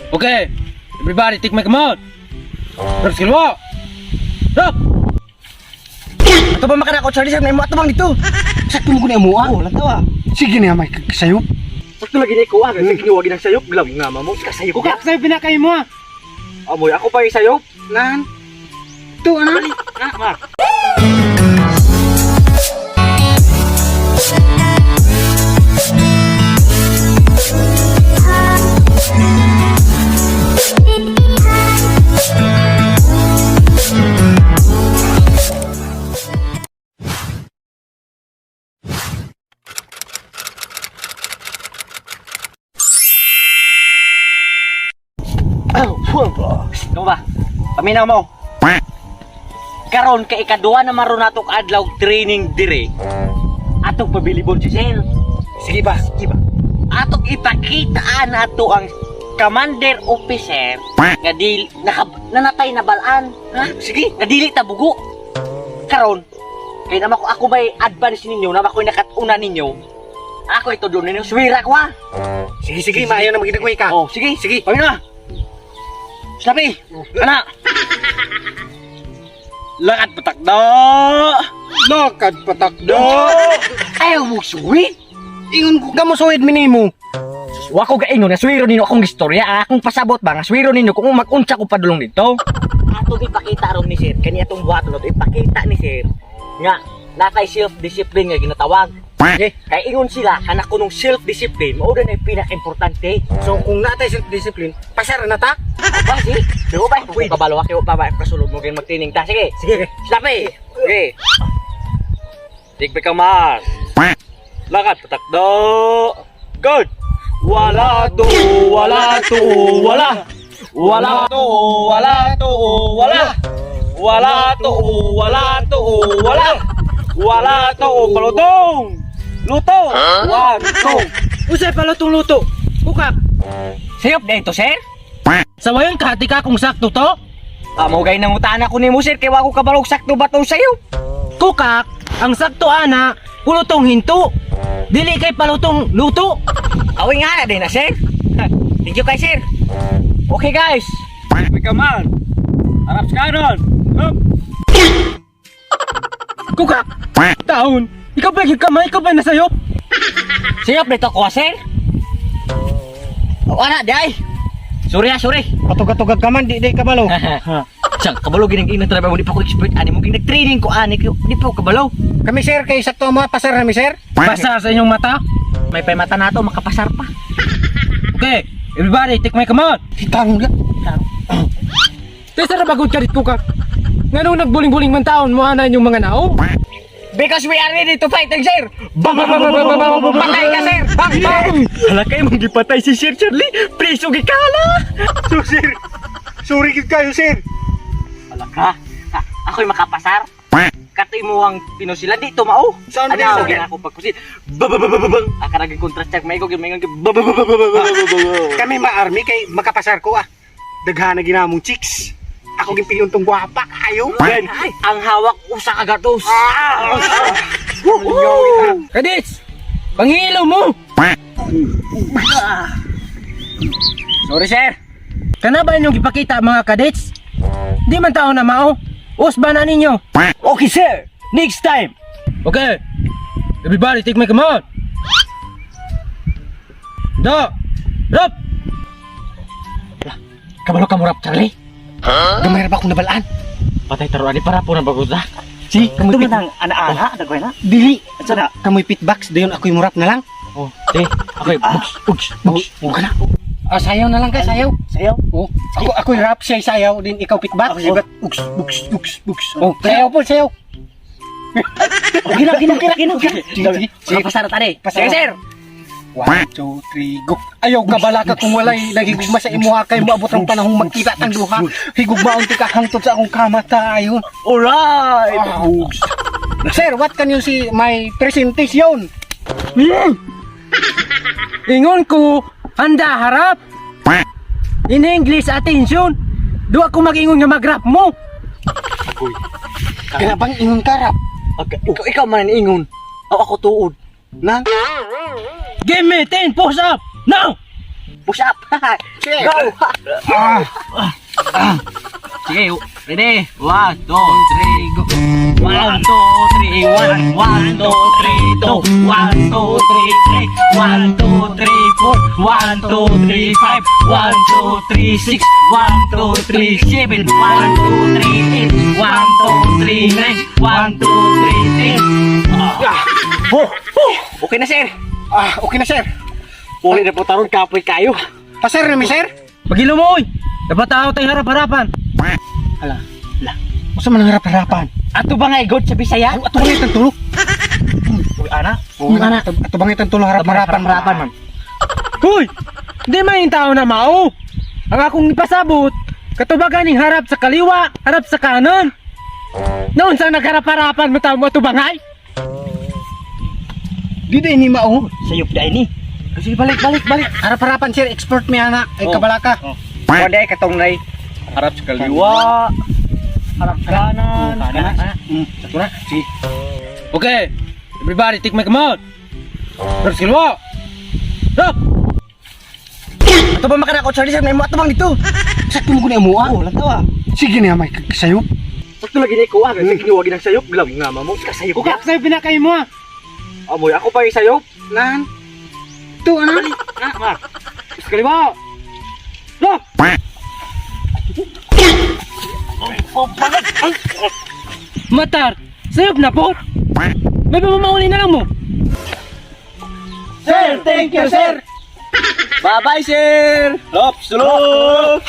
Okay, everybody take my command. Drop skill wa. Drop. Ato ba makanako Charlie sa nimo ato bang dito? Sakto mo ko na mo ah. Oh, lantaw ah. Sige na may sayop. Sakto lagi ni ko ah, kasi kinuha ginang sayop, lam nga mamo ka sayop. Kukak sa'yo pinakay mo ah. Amoy ako pa yung sayop. Lan. To ana. Ah, ma. Ano ba? Paminaw mo. Karon kay ikaduha na maron nato adlaw training dire. Atong pabilibon si Sir. Sige ba? Sige ba? Atong ipakita nato ang commander officer nga dili naka, nanatay na balaan. Ha? Sige. Nga dili ta bugo. Karon kay naman ko ako may advance ninyo, naman ko nakatuna ninyo. Ako ito doon ninyo, suwira ko ha. Sige sige, maayo na magidagway ka. Oh, sige. Sige. Paminaw na. Slapi. Ana. Lakad patakda. Lakad patakdo. Ayaw mo suwit. Ingon ko kamo suwid minimo. Wa ko gaingon nga suwiro ninyo akong istorya, ah. Akong pasabot ba nga suwiro ninyo kung mag-unsa ko padulong dito. Atong ipakita ron ni sir, kani atong buhaton nato ipakita ni sir nga natay self-discipline nga ginatawag. Okay. Kay ingon sila kanak kunong self-discipline mao na yung pinaka-importante. So kung natay self-discipline, pasar na ta. Ba si? Di ba? Kung kabalo ka pa ba kasulod mo kay magtining ta. Sige. Sige. Slapi. Sige. Tigbe ka man. Lakad patakdo. Good. Wala to, wala to, wala. Wala to, wala to, wala. Wala to, wala to, wala. Wala to, palutong. Luto. One, two. Usay palutong luto. Kukak, Sayop na ito, sir. sa wayon kahati ka kung sakto to? Amo gay nangutan ako nimo sir kay wa ko kabalog sakto ba tong sayo. Kukak, ang sakto ana, pulutong hinto. Dili kay palutong luto. Awi nga na din na sir. Thank you kay sir. Okay guys. Tigbe ka man. Harap sa kanan. Up. Kukak, taon, ikaw ba yung kamay, ikaw ba nasayop? Sayop na ito ko sir. O ana di ay. Sorry ah, sorry. Patugad-tugad ka man, di di kabalo. Sang kabalo gining ina trabaho di pa ko expert ani mo ging nag-training ko ani di pa ko kabalo. Kami sir, kay sakto mo pasar na mi sir. Basta sa inyong mata. May paymata na to makapasar pa. Okay, everybody take my command. Hitang la. Tesa ra bagod ka dit kukak. Nganong nagbuling-buling man taon mo ana inyong mga nao? Because we are ready to fight sir. Bang bang bang bang bang bang, bang. Patay ka sir. Bang bang. Hala kay mong gipatay si Sir Charlie. Preso gikala. So sir. Sorry gid kayo sir. Wala ka. Ha, ako'y makapasar. Katoy mo ang pinusila dito mao. Saan Ano ba? ako gina ako pagpusil. Bababababang. Akaraging kontra check may gog may babababababababab. Kami ma-army kay makapasar ko ah. Daghan na ginamong chicks. Ako gipilion tong gwapa kayo. Then, ang hawak usa ka gatos. Kadits, panghilo mo. Sorry sir. Kana ba inyong gipakita mga kadets? Di man taon na mao. Usba na ninyo. Okay sir. Next time. Okay. Everybody take my command. Do. Drop. Kabalo ka murap Charlie. Gamay ra ba akong nabalaan? Patay taro ani para po na bagod na. Si, kamoy pit. Tumatang ana-ana dagway na. Dili. Asa na? Kamoy pitbox dayon ako'y murap na lang. Oh, di. Okay, bugs, bugs, bugs. Oh, ka na. Ah, sayaw na lang kay sayaw. Sayaw. Oh, ako ako'y rap siya sayaw din ikaw pitbox. Ako sibat. Ugs ugs ugs ugs. Oh, sayaw po, sayaw. Okay na, okay na, okay na, okay na. Sige, sige. Sige, pasar na tani. Pasar. Sige sir. One, two, three, go. Ayaw ka bala ka kung walay nagigugma sa imuha kay moabot ang panahong magkita tang duha. Higugmaon ti ka hangtod sa akong kamata ayon. Alright. Ah, ugs. Sir, what can you see my presentation? Ingon ko, handa harap. In English, attention. Duwa ko mag-ingon nga mag-rap mo. Kaya bang ingon ka rap? Okay, ikaw man ang ingon. Aw ako tuod. Nang Give me 10 push up. Now. Push up. Sige. Go. Sige, ready? 1, 2, 3, go. 1, 2, 3, 1, 1, 2, 3, 2, 1, 2, 3, 3, 1, 2, 3, 4, 1, 2, 3, 5, 1, 2, 3, 6, 1, 2, 3, 7, 1, 2, 3, 8, 1, 2, 3, 9, 1, 2, 3, 10. Oh, oh, okay na, sir. Ah, okay na, sir. Uli na po taron, kapoy kayo. Pasir na mi, sir. Pagilo mo oy. Dapat tao tayo harap-harapan. Ala. Ala. Usa man ang harap-harapan. Ato ba nga igod sa Bisaya? Ato bangit ang tulo. Uy, ana. Oo, ana. Ato bangit ang tulo harap-harapan. Harapan man. Hoy! Di man yung tao na mao. Ang akong ipasabot, katubagan ning harap sa kaliwa, harap sa kanan. Noon sa nagharap-harapan mo tao mo tubangay? Di day ni mao. Sayop dahil ni. Sige, balik, balik, balik. Harap-harapan, sir. Expert mi ana. Ay, Oh. kabalaka. Oh. Wala katong nay. Harap sa kaliwa. Harap kanan. Kanan. Ato na. Sige. Okay, everybody take my command. Harap sa kaliwa. Harap! Ato ba makanako Charlie sir, mo ato bang dito? Sakto mo ko ni amuha. Oh, lang tawa. Sige na, may sayop. Sakto lagi ni ko ah, kasi kinuha ginang sayop, lam nga mamo ka sayop. Ukak sa'yo pinakay mo ah. Amoy ako pa yung sayop. Lan. Ito, ana. Harap sa kaliwa. Harap! Matar, sayop na po. May pamamauli na lang mo. Sir, thank you, sir. Bye-bye, sir. Lop, sulok.